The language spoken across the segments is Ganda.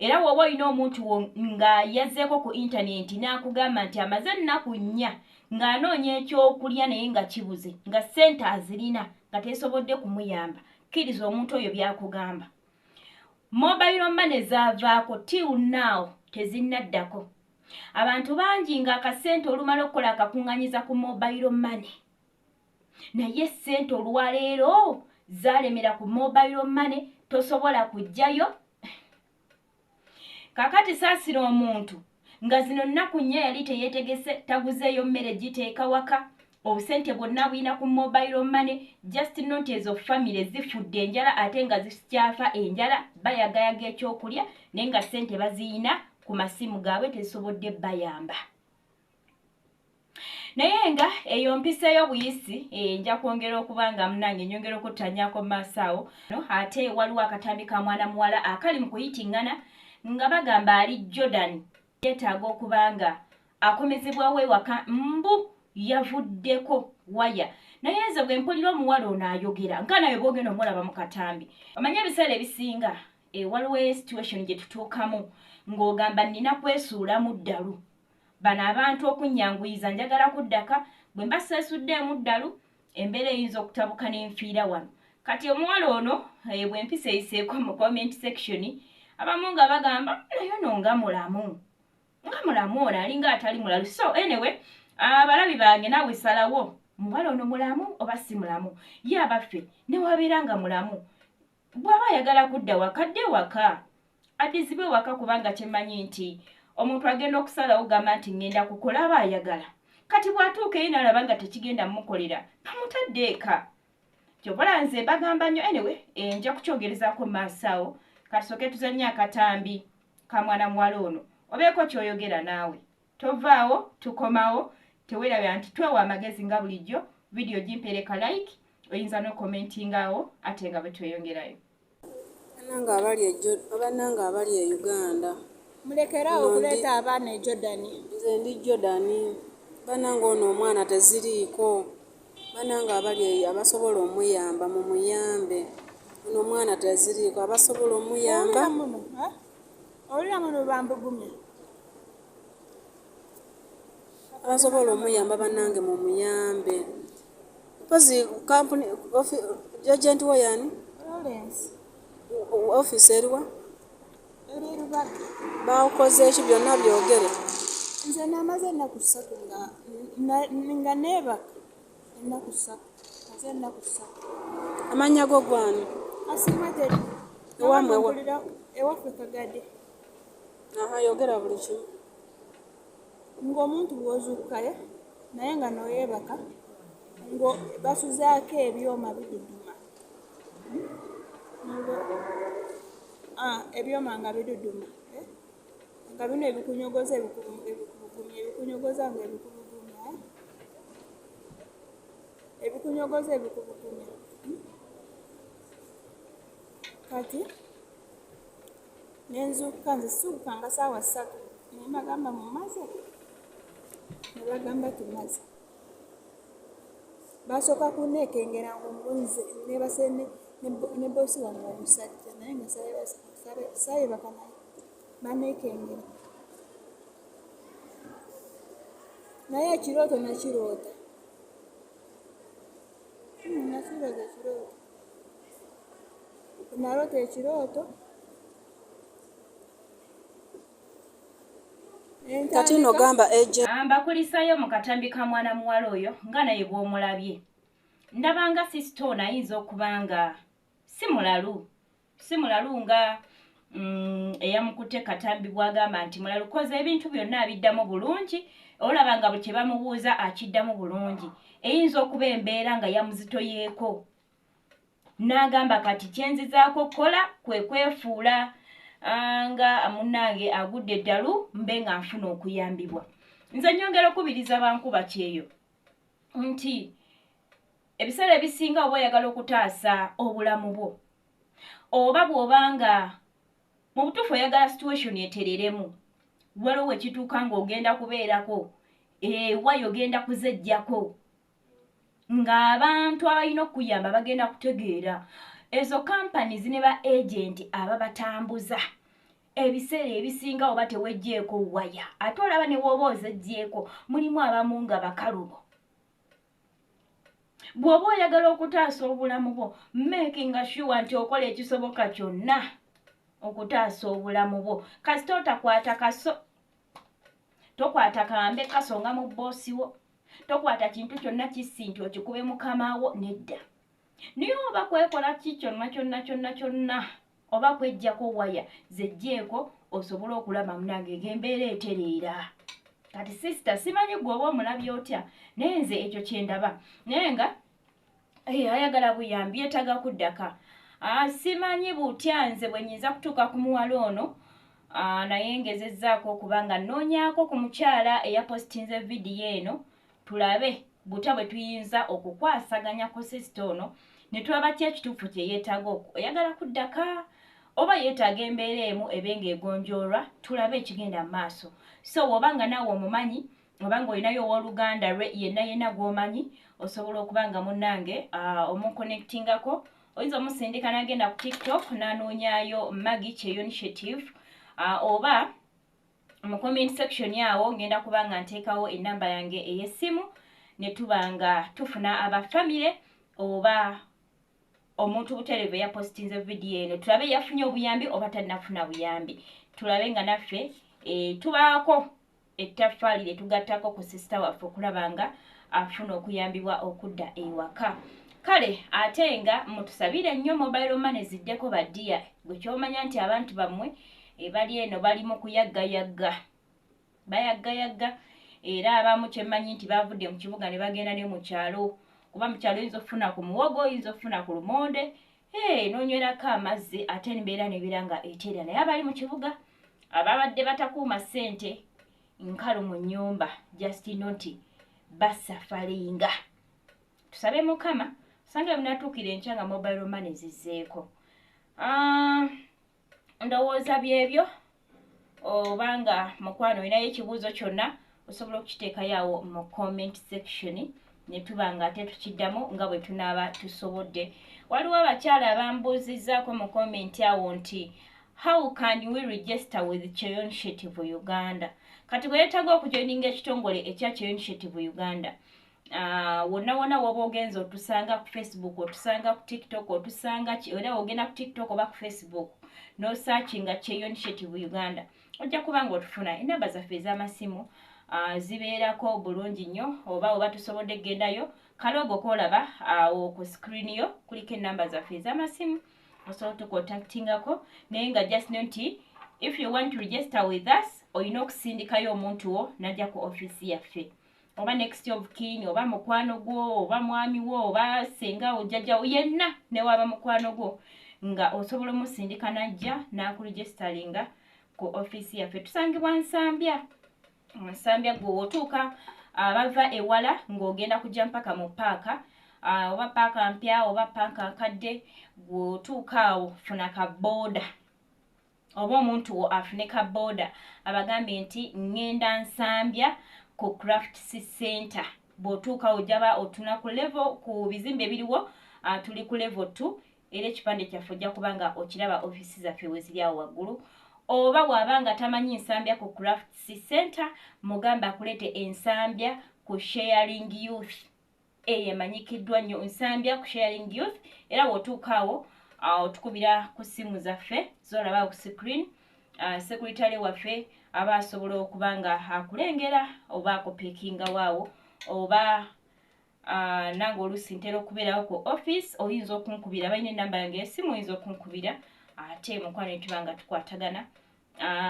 Era bw'oba olina omuntu wo nga yazzeeko ku intaneti n'akugamba nti amaze ennaku 4 ng'anoonya ekyokulya naye nga kibuze, nga ssente azirina nga tesobodde kumuyamba, kkiriza omuntu oyo by'akugamba. Mobile money zaavaako till now tezinnaddako. Abantu bangi ng'akasente olumala okukola akakuŋŋanyiza ku mobile money, naye ssente olwaleero zaalemera ku mobile money, tosobola kuggyayo. Kaakati saasira omuntu nga zino nnaku 4 yali teyeetegese, taguzeeyo mmere giteeka waka, obusente bwonna buyina ku mobile money. Just not ezo family zifudde enjala ate nga zikyafa enjala, bayagayaga ekyokulya naye nga ssente baziyina ku masimu gaabwe tezisobodde bayamba. Naye nga eyo mpiseeyo buyisi, nja kwongera okuba nga munange nyongera okuttanyako mu maaso awo. Ate waliwo akatambi ka mwana muwala akali mu kuyitiŋŋana nga bagamba ali Jordan, yeetaaga okuba nga akomezebwawo ewaka, mbu yavuddeko waya. Naye nze bwe mpulira omuwala ono ayogera nga nawe bwogenda omulaba mu katambi, omanye ebiseera ebisinga waliwo situation gye tutuukamu ng'ogamba nnina kwesuulamu ddalu, bano abantu okunnyanguyiza njagala kuddaka, bwe mba seesuddeemu ddalu embeera eyinza okutabuka n'enfiira wano. Kati omuwala ono bwe mpisa eyiseeko mu comment section, abamu nga bagamba naye ono nga mulamu, nga mulamu ono alinga atali mulalu. So anyway, abalabi bange naawe salawo, muwala ono mulamu oba si mulamu? Ye abaffe newabeera nga mulamu, bw'aba ayagala kudda waka adde waka, addizibwe waka, kubanga kyemmanyi nti omuntu agenda okusalawo gamba nti ŋŋenda kukola aba ayagala. Kati bw'atuuka eyo n'alaba nga tekigenda mmukolera, bamutadde eka. Kyobola nze bagamba nnyo. Anyway, nja kukyogerezaako mu maaso awo. Katusooke tuzannye akatambi ka mwana muwala ono, obeeko ky'oyogera naawe. Tovaawo, tukomawo. Teweerabira nti twewa amagezi nga bulijjo. Vidiyo gimpeereka like, oyinza n'okomentingaawo ate nga bwe tweyongerayo. Bannange abali e Uganda, Mulekeraawo okuleeta abaana e Jordan. Nze ndi Jordan. Bannange ono omwana teziriiko. Bannange abali eyo abasobola omuyamba mumuyambe. Ono omwana teziriiko, abasobola omuyamba. Owulira muno bambugumya. Abasobola omuyamba bannange mumuyambe. Mpozi kampuni agent wo yani? Lawrence. Ofiisi eriwa? Eri Rubaga. Bakoze eki byonna byogere. Nze namaze ennaku 3 nga neebaka ennaku 3. Maze ennaku 3. Amannya go gwani? Asiimwe Teddy. Ewammwe wa? Ewaffe Kagadi. Aha, yogera buli kimu. Ng'omuntu bw'ozuukukayo naye nga n'oyeebaka ngo basuzaako ebyoma biduduma. Ebyoma nga biduduma. Nga bino ebikunyogoza ebikubugumya, ebikunyogoza nga ebikubugumya. Ebikunyogoza ebikubugumya. Kati nenzuukuka nze sisuukukanga ssaawa 3 naye mbagamba mumaze, ne bagamba tumaze. Basooka kunneekengera nze neebase ne bboosi wange omusajja naye nga saayebaka naye, banneekengera. Naye ekirooto nakiroota. Nakiroota ekirooto. Naloota ekirooto. Kati nno gamba agent. Mbakulisaayo mu katambi ka mwana muwala oyo nga naye bw'omulabye. Ndabanga sister ono ayinza okuba nga si mulalu. Si mulalu nga eyamukutte katambi bw'agamba nti mulalu, koze ebintu byonna abiddamu bulungi, olaba nga buli kye bamubuuza akiddamu bulungi. Eyinza okuba embeera nga yamuzitoyeeko. N'agamba kati kyenzizaako kukola kwe kwefuula nga munnange agudde eddalu mbe nga nfuna okuyambibwa. Nze nnyongera okukubiriza bankuba kyeyo nti ebiseera ebisinga oba oyagala okutaasa obulamu bwo, oba bw'obanga mu butuufu oyagala situation etereremu, waliwo ekituuka ng'ogenda kubeerako, ewayo ogenda kuzeggyako ng'abantu abalina okuyamba bagenda kutegeera. Ezo companies ne ba agent ababatambuza Ebiseera ebisinga oba teweggyeko waya, ate olaba ne w'oba ozeggyeko mulimu abamu nga bakalubo. Bw'oba oyagala okutaasa obulamu bwo, makinga sure nti okola ekisoboka kyonna okutaasa obulamu bwo. Kasita otakwata kaso, tokwata kambe kasonga mu bboosi wo, tokwata kintu kyonna kissi nti okikube mukama wo, nedda. Naye oba kwekola ki kyonna kyonna kyonna kyonna, oba kweggyako waya, zeggyeko osobole okulaba munange ng'embeera etereera. Kati sister, simanyi gwe oba omulabye otya, naye nze ekyo kyendaba. Naye nga ayagala buyambi, yeetaaga kuddaka. Simanyi butya nze bwe nyinza kutuuka ku muwala ono, naye ngezezzaako okuba nga nnoonyaako ku mukyala eyapositinze vidiyo eno, tulabe butya bwe tuyinza okukwasaganya ku sister ono ne tulaba ki ekituufu kye yeetaaga. Oyagala kuddaka oba yeetaaga embeera emu ebe ng'egonjoolwa, tulabe ekigenda mu maaso. So bw'oba nga naawe omumanyi, oba ng'olinayo owooluganda lwe yenna yenna gw'omanyi, osobola okuba nga munnange omuconnectingako. Oyinza omusindika n'agenda ku TikTok n'anoonyaayo Maggie Kyeyo Initiative, oba mu comment section awo ngenda kuba nga nteekawo enamba yange ey'essimu, ne tuba nga tufuna abafamire oba omuntu butereevu eyapositinze vidiyo eno, tulabe yafunye obuyambi oba tannafuna buyambi, tulabe nga naffe tubaako ettaffaali lye tugattako ku sister waffe okulaba nga afuna okuyambibwa okudda ewaka. Kale ate nga mutusabire nnyo mobile money ziddeko baddiya. Gwe kyomanya nti abantu bammwe bali eno bali mu kuyaggayagga, bayaggayagga, era abamu kyemmanyi nti bavudde mu kibuga ne bagenda ne mu kyalo, kuba mu kyalo oyinza okufuna ku muwogo, oyinza okufuna ku lumonde, n'onywerako amazzi, ate embeera nebeera nga eteera. Naye abali mu kibuga ababadde batakuuma ssente nkalu mu nnyumba, just know nti basafalinga. Tusabe Mukama osanga binatuukira enkya nga mobile money zizzeeko. Ndowooza byebyo. Obanga mukwano olinayo ekibuuzo kyonna, osobola okukiteekayo awo mu comment section ne tuba nga ate tukiddamu nga bwe tunaaba tusobodde. Waliwo abakyala abambuuzizzaako mu comment awo nti, "How can we register with Kyeyo Initiative Uganda?" Kati bwe yeetaaga okujoininga ekitongole ekya Kyeyo Initiative Uganda, wonna wonna woba ogenza otusanga ku Facebook, otusanga ku TikTok, otusanga era ogenda ku TikTok oba ku Facebook nosearchinga Kyeyo Initiative Uganda, ojja kuba nga otufuna. Enamba zaffe ez'amasimu zibeerako bulungi nnyo, oba tusobodde kugendayo kalogo koolaba awo ku screen yo, kuliko enamba zaffe ez'amasimu, osobola otucontactingako. Naye nga just know nti if you want to register with us, olina okusindikayo omuntu wo najja ku office yaffe, oba next of kin, oba mukwano gwo, oba mwami wo, oba senga, ojjajjawo yenna, newaaba mukwano gwo, nga osobola omusindika najja n'akuregisteringa ku office yaffe. Tusangibwa Nsambya. Nsambya gwe wotuuka, abava ewala ng'ogenda kujja mpaka mu paaka, oba paaka mpya oba paaka nkadde, gweotuuka awo funa ka booda, oba omuntu wo afune ka booda, abagambye nti ŋŋenda Nsambya ku Craft Center. Bw'otuuka ojaba otuna ku level, ku bizimbe ebiriwo, tuli ku level 2, era ekipande kyaffe ojja kuba nga okiraba, ofiisi zaffe we ziri awo waggulu. Oba bw'aba nga tamanyi Nsambya ku Craft Center, mugambe akuleete Ensambya ku Sharing Youth, eyo emanyikiddwa nnyo, Nsambya ku Sharing Youth. Era bw'otuuka awo otukubira ku ssimu zaffe zolaba ku screen, secretary waffe aba asobola okuba nga akulengera oba akupickinga waawo, oba nange oluusi ntera okubeerawo ku office, oyinza okunkubira, balina enamba yange esimu, oyinza okunkubira, ate mukwano ne tuba nga tukwatagana.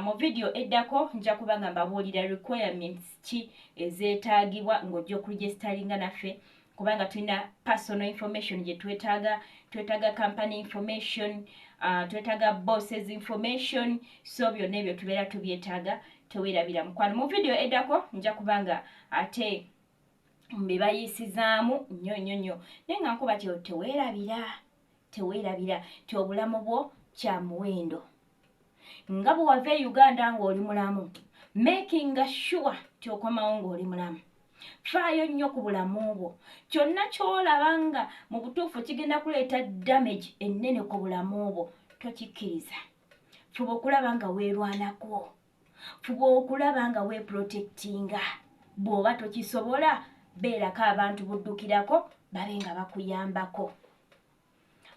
Mu vidiyo eddako nja kuba nga mbabuulira requirements ki ezeetaagibwa ng'ojja okuregisteringa naffe, kubanga tulina personal information gye twetaaga, twetaaga company information, twetaaga bosses information, so byonna ebyo tubeera tubyetaaga. Teweerabira mukwano, mu vidiyo eddako nja kuba nga ate mbibayisizaamu nnyo nnyo nnyo. Naye nga nkuba teweerabira, teweerabira ti obulamu bwo kya muwendo. Nga bwe wava e Uganda ng'oli mulamu, makinga sure ti okomawo ng'oli mulamu. Faayo nnyo ku bulamu bwo. Kyonna ky'olaba nga mu butuufu kigenda kuleeta damage ennene ku bulamu bwo, tokikkiriza. Fuba okulaba nga weerwanako, fuba okulaba nga weeprotectinga. Bw'oba tokisobola, beerako abantu buddukirako babe nga bakuyambako.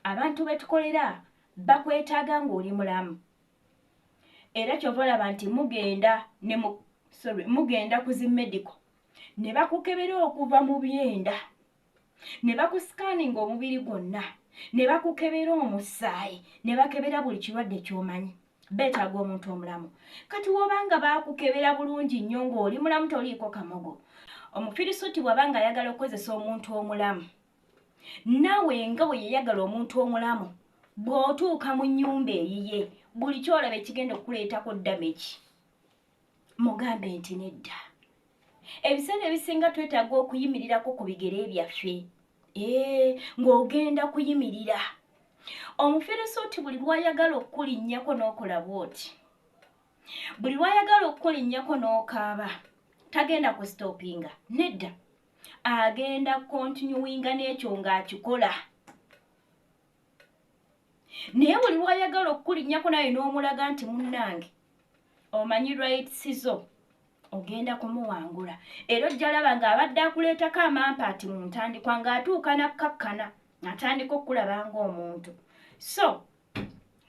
Abantu betukolera bakwetaaga ng'oli mulamu. Era kyova olaba nti mugenda ne mugenda ku zi medical ne bakukebera okuva mu byenda, ne bakusikaninga omubiri gwonna, ne bakukebera omusaayi, ne bakebera buli kirwadde ky'omanyi. Beetaaga omuntu omulamu. Kati w'obanga baakukebera bulungi nnyo ng'oli mulamu toliiko kamogo. Omufirisuuti bw'abanga ayagala okukozesa omuntu omulamu, naawe nga bwe yeyagala omuntu omulamu, bw'otuuka mu nnyumba eyiye buli ky'olaba ekigenda okukuleetako damage, mugambe nti nedda. Ebiseera ebisinga twetaaga okuyimirirako ku bigere byaffe. Ng'ogenda kuyimirira. Omufirisuuti buli lw'ayagala okukulinnyako n'okola bw'oti, buli lw'ayagala okukulinnyako n'okaaba, tagenda kustopinga, nedda. Agenda continuinga n'ekyo ng'akikola. Naye buli lw'ayagala okukulinnyako naye n'omulaga nti munnange omanyi rights zo, ogenda kumuwangula. Era ojja laba ng'abadde akuleetako amampaati mu ntandikwa ng'atuuka n'akkakkana, atandika okulaba ng'omuntu. So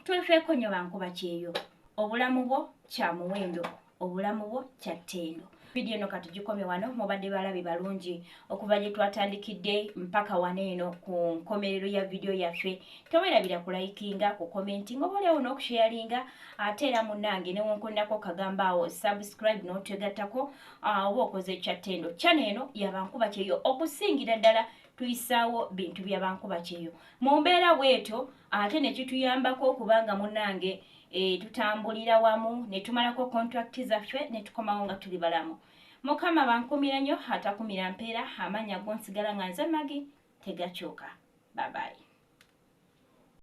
twefeeko nnyo bankuba kyeyo. Obulamu bwo kya muwendo, obulamu bwo kya ttendo. Vidiyo eno katugikomye wano. Mubadde balabi balungi okuva gye twatandikidde mpaka wano eno ku nkomerero ya vidiyo yaffe. Towerabira kulikinga, kukomentinga, oba oliawo n'okusharinga. Ate era munnange ne wonkonako kagamba awo subscribe n'otwegattako, oba okoze ekya ttendo. Channel eno ya bankuba kyeyo, okusingira ddala tuyisaawo bintu bya bankuba kyeyo mu mbeera bw'etyo, ate ne kituyambako okubanga munnange tutambulira wamu ne tumalako contract zaffe ne tukomawo nga tuli balamu. Mukama bankumira nnyo, atakumira mpeera. Amannya go nsigala nga nze Magi, tegakyuka. Bye bye.